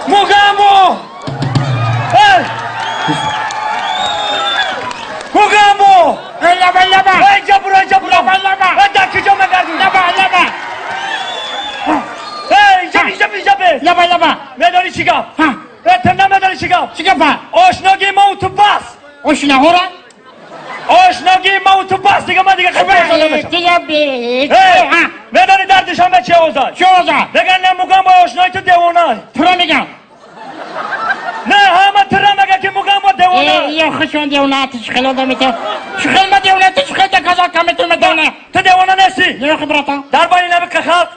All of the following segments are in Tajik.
Мугамбо! Мугамбо! Лаба, лаба! Инҷа буро, инҷа буро! Лаба, лаба! Дар куҷо мегардӣ? Лаба, лаба! Инҷа, инҷа, инҷа бе! Лаба, лаба! Медонӣ чӣ гап? Ту намедонӣ чӣ гап? Чӣ гапа? Ошногии мо ту бас! Ошнаҳора? Ошногии мо ту бас, дига ман дига хабар намешам. Медонӣ дар Душанбе чӣ овозад? Чӣ овозад? Меган не Мугамбо ошнои ту девона. Тура мегам. Не, ҳама тура мега ки Мугамбо девона. Ё хушон девона, ту чӣ хел одами ту? Чӣ хел ма девона, ту чӣ хел доказать ками ту ма девона? Ту девона нестӣ? Не, хи братан. Дар байни наби халқ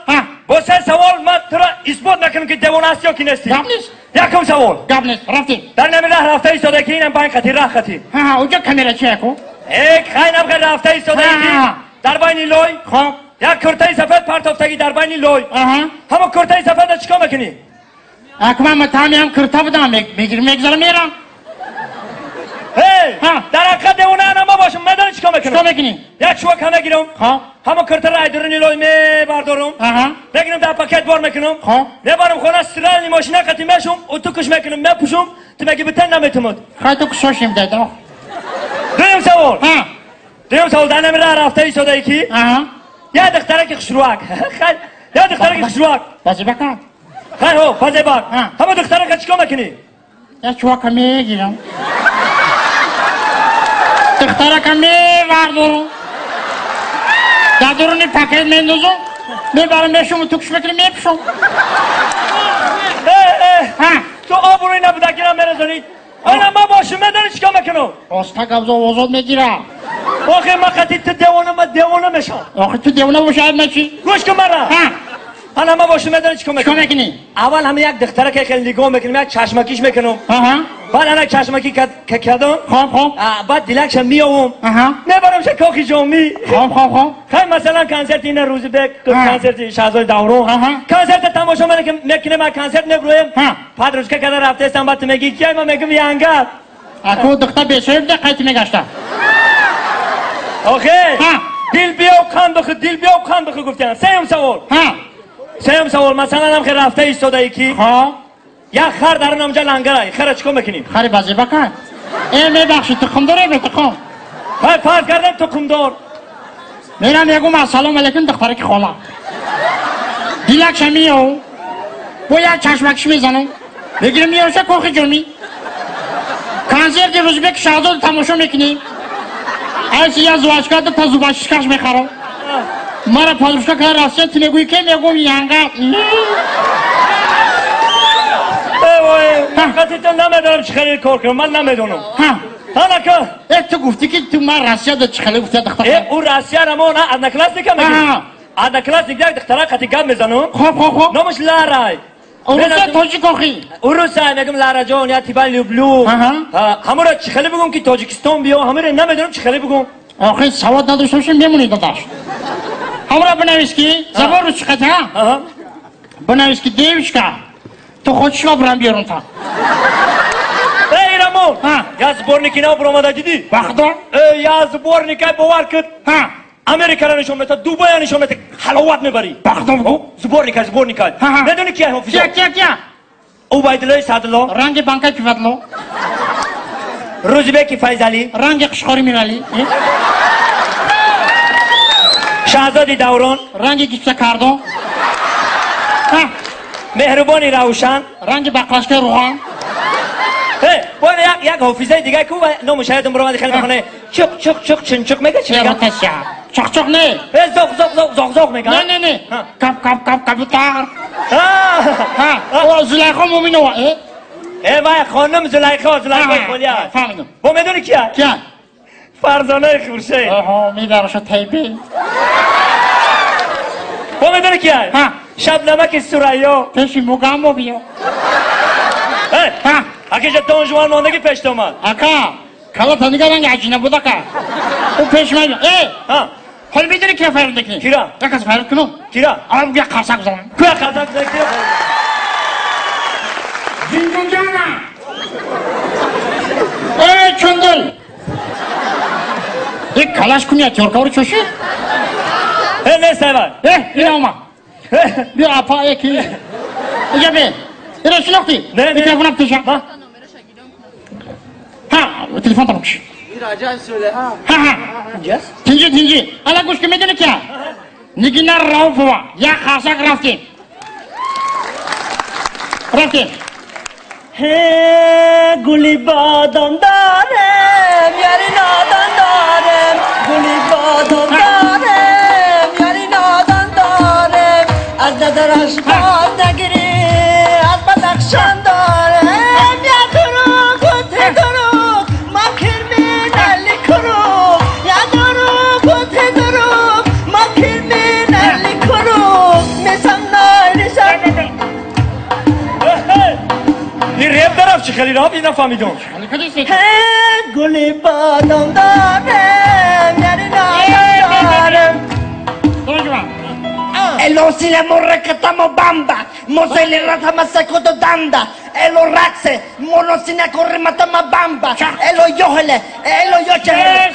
бо се савол ман тура исбот мекунам ки девона ҳастӣ ё ки нестӣ. Гап нест. Якум савол. Гап нест, рафтем. Дар нами раҳ рафта истода ки инам байн қати раҳ қати. Ҳа, уҷо камера чи яку? Э, хайнам ха рафта истода ки дар байни лой. Хоб. Як куртаи сафед партофтагӣ дар байни лой. Ҳамо куртаи сафеда чикор мекунӣ? Акма ман таъмиам курта будам, мегирам, мегзарам, мерам. Дар ҳақиқат девона ана ма бошам, медонӣ чикор мекунам? Чикор мекунӣ? Як чувак мегирам. Хоб. Ҳамо куртаро аз дуруни лой мебардорам. Мегирам дар пакет бор мекунам. Хоб. Мебарам хона, стиральный мошина қати мешум, утукаш мекунам, мепӯшум, ту меги битен наметумад. Хай ту кушошим дада. Дуюм савол. Дуюм савол, дар нами раҳ рафта истодаи ки? Я духтараки хушрӯак. Я духтараки хушрӯак. Базебака. Хай ҳо, базебак. Ҳама духтарака чикор мекунӣ? Я чувака мегирам. Духтарака мевардорам. Дар дуруни пакет мендозам. Мебарам мешум, тукш мекунам, мепӯшам. Ту обрӯи набудакира мерезонӣ. Ана ма бошум, медонӣ чикор мекунам? Оста гапзо озод мегирам. Охе ма қати ту девона, ма девона мешам. Охе ту девона бошад ма чӣ? Гӯш кун мара. Ана ма бошум, медонӣ чикор мекунам? Чикор мекунӣ? Аввал ҳама як духтарака хеле нигоҳ мекунам, як чашмакиш мекунам. Баъд ана чашмакӣ кардам. Хоб, хоб. Баъд дилакша меовам. Мебарамша кохи ҷомӣ. Хоб, хоб, хоб. Хай масалан консерти ина Рӯзибек, консерти Шаҳзоди Даврон. Консерта тамошо мекунем, а консерт меброем. Подружка када рафтаестам, баъд ту мегӣ кия, ма мегӯм янгат. Аку духта бешоиб де қайти мегашта. Охе, дил биёв қан бихӯ, дил биёв қан бихӯ гуфтан. Сеюм савол. Сеюм савол, масалан ҳам хел рафта истодаи ки як хар дар онҷа лангарай, хара чикор мекунем? Хари базебака. Э, мебахши, тухмдор э, тухм. Хай фарз кардам тухмдор. Мерам мегӯм ассалому алайкум духтараки хола. Дилакша меёв. Бо як чашмакиш мезанам. Мегирам меёша кохи ҷомӣ. Консерти Рӯзбек Шаҳзод тамошо мекунем. Айси я зувачка та зубачишкаш мехарам. Мара подружка када рафтия, ту мегӯӣ ке, мегӯм янга. Қати ту намедонам чӣ хеле кор кунам, ман намедонам. Ҳанака. Э, ту гуфтӣ ки ту ман Россияда чӣ хеле гуфтия духтара. Э, ӯ Россияра мо на одноклассника мегӯем. Одноклассник як духтара қати гап мезанам. Хоб, хоб, хоб. Номаш Ларай. Уруса тоҷик охи. Уруса мегӯм Лараҷон, я тебя люблю. Ҳамора чӣ хеле бигӯм ки Тоҷикистон биё, ҳамора намедонам чӣ хеле бигӯм. Охи савод надошта бошем мемонӣ додаш. Ҳамора бинавис ки забон рус чӣ қата? Бинавис ки девушка, ту хочешь ма бурам биёрам та. Эй, Рамон, я сборники нав буромада дидӣ? Бахдор? Э, я сборника бовар кун. Америкара нишон мета, Дубая нишон мета, ҳаловат мебарӣ. Бахдор? Сборника, сборника. Медонӣ кия ҳофизо? Кия, кия, кия? Убайдуллои Саъдулло. Ранги банкаи пивадло. Рӯзибеки Файзалӣ. Ранги қушқори Миралӣ. Шаҳзоди Даврон. Ранги гипсакардон. Меҳрубони Равшан. Ранги бақлашкаи руған. Бо як ҳофизаи дига ку номаш ҳаётам буромади хеле мехоне. Чуқ чуқ чуқ чунчуқ мега чӣ мега? Чуқ чуқ не. Э, зоқ зоқ зоқ зоқ зоқ мега. Не, не, не. Кап кап кап кабутар. О, Зулайхо Муминова. Э, вай хонум Зулайхо, Зулайхо Холия. Фаҳмидам. Бо медонӣ кия? Кия? Фарзонаи Хуршед. Оҳо, мебараша тайби. Бо медонӣ кия? Шабнамаки Сурайё. Пеши Мугамбо биё. Акиҷа Дон Жуан мондагӣ пешт омад. Ака, калата нига ранги аҷина буд ака. Ӯ пеш ман. Э! Ҳоли медонӣ кира файрод мекунӣ? Кира? Як кас файрод кунам. Кира? Аввал як қарсак бизанам. Куя қарсак бизанам, кира? Зиндонҷана! Э, чундул! Э, калаш куня тёркаври чоши? Э, нест айвай. Э, ина омад. Биё апа, э, ки. Иҷа бе. Иро шинохтӣ? Телефонам пеша. Ҳа, телефон тамом шуд. Ҳа. Тинҷи, тинҷи. Ала гӯш ки, медонӣ ки? Нигина Рауфова, як қарсак рафтем. Рафтем. Гули бодом дорем, яри нодон дорем. Гули бодом дорем, яри нодон дорем. Аз назараш боз нагирӣ, аз Бадахшон дорем. Я дуруг, те дуруг, ма кирминали куруг. Я дуруг, те дуруг, ма кирминали куруг. Мисам найришам. Ин реп дарафт чӣ хеле рафт, нафаҳмидам. Гули бодом дорем, яри нодон дорем. Elosina morrekatamo bamba, mosele rata masakoto danda, elo raxe, monosina corre matama bamba, elo yohele, elo yochele.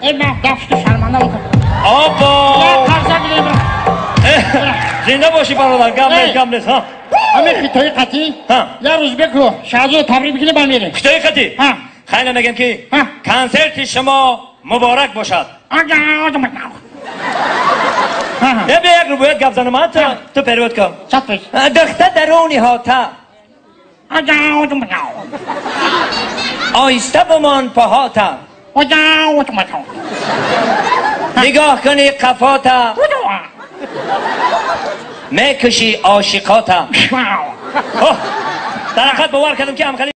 Э, ман дафту шарманда бокам. Опа! Як қарсак бидем. Зинда бошӣ, бародар, гап нест, гап нест, ҳа. Ҳамин хитои қатӣ як рӯз беку Шаҳзода табрик бикунӣ, ба мерем. Хитои қатӣ? Ҳа. Хайна мегем, ки консерти шумо муборак бошад. Э, бия, як рубоят гап занам, а ту перевод кун. Духта даруни ҳота, оҳиста бимон паҳота, нигоҳ кунӣ қафота, мекушӣ ошиқота. Дар ҳақиқат бовар кардам, ки ҳамхали.